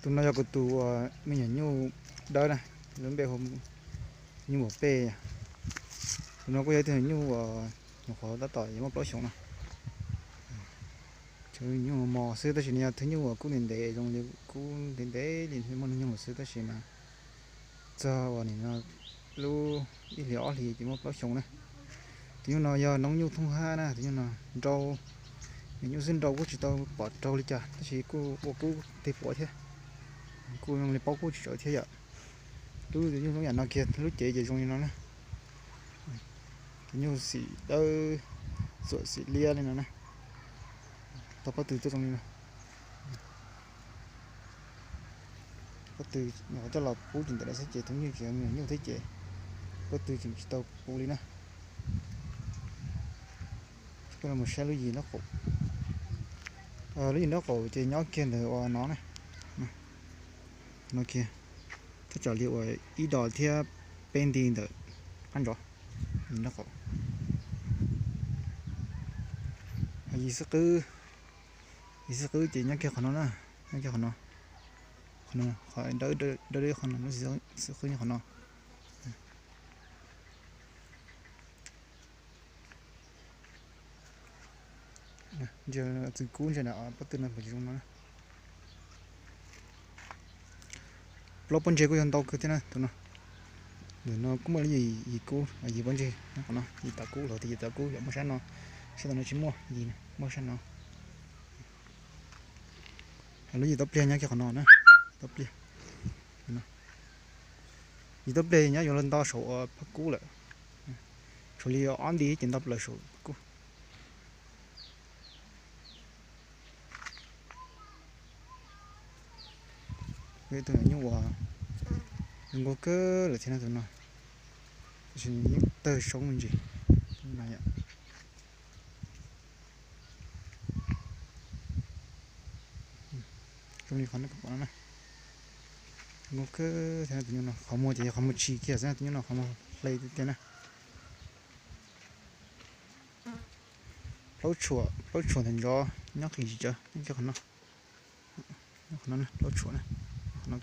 Tus no yog kuv tus uas me nyuam nyuj dawb na, lub npe hu nyuj npam pej. Tus no kuj yog ib tug nyuj uas nyuam qhuav tab tom yuav muaj plaub xyoos no. Tus nyuj mos xwb tab sis nws yog tus nyuj uas kub ntev ntev zoo li kub ntev ntev li muaj hnub nyoog lawm xwb tab sis mas txog uas nim no lub ib hlis ob hlis ces muaj plaub xyoos na. Tus nyuj no yog noob nyuj thooj hab na, tus nyuj no nrau, nyuam nyuj xwb nrau kuj tsis tau pom raug li cas tab sis kuj ua kub teg puav thiab, kuj zoo li paub kub tsis tsawv thiab yom. Lub tus nyuj zoo yam no kiag lub cev ces zoo li no na. Tus nyuj xim dawb, txuam xim liab li no na. Tau pob tw tuaj zoo li no. Pob tw nyuam qhuav coj los pub tsis ntawm lawm xwb ces tus nyuj tseem me nyuam nyuj thiab ces pob tw tseem tsis tau puv li na. Coj los saib lub yim nraub qaum. Lub yim nraub qaum ces nyob kiag ntawm uas no na. No kiag, thaj tsam li uas ib dos thiab peb nti ntawm qab ntsov. Yim nraub qaum, yim xwb qwb, yim xwb qwb ces nyob kiag qhov no na, nyob kiag qhov no, qhov no, qhov dawb dawb qhov no, lub xwb qwb nyob qhov no. Ntsia txwv kub ntsia na, pob tw no puas zoo no. Plaub pob ntseg kuj yog ntau kawg thiab na tus no. Ntawm no kuj muaj lub yim kub, yim pob ntseg nyob qhov no, yim tav kub, los tias yim tav kub yog muaj sab no, sab no tsis muaj, yim muaj sab no. Lub yim tau pliag nyob kiag qhov no na, tau pliag. Yim tau pliag nyob yuav luag nto saum uas phab kub lawm. Tshuav li ob nti ces nto plaws saum kub. Ib tug nyuj uas zoo nkauj kawg lawm thiab no tus no, tab sis yeej tawg soob me ntsis. Zoo li qhov nej pom no na. Zoo nkauj kawg thiab tus nyuj no, qhov muag ces yog qhov muag tshis kiag xwb, tus nyuj no qhov muag hle tiag tiag na. Plaub tshuam, plaub tshuam ntawm ntsos nyob qis tsis tsawv, nyob kiag qhov no. Nyob qhov no, plaub tshuam na, qhov no.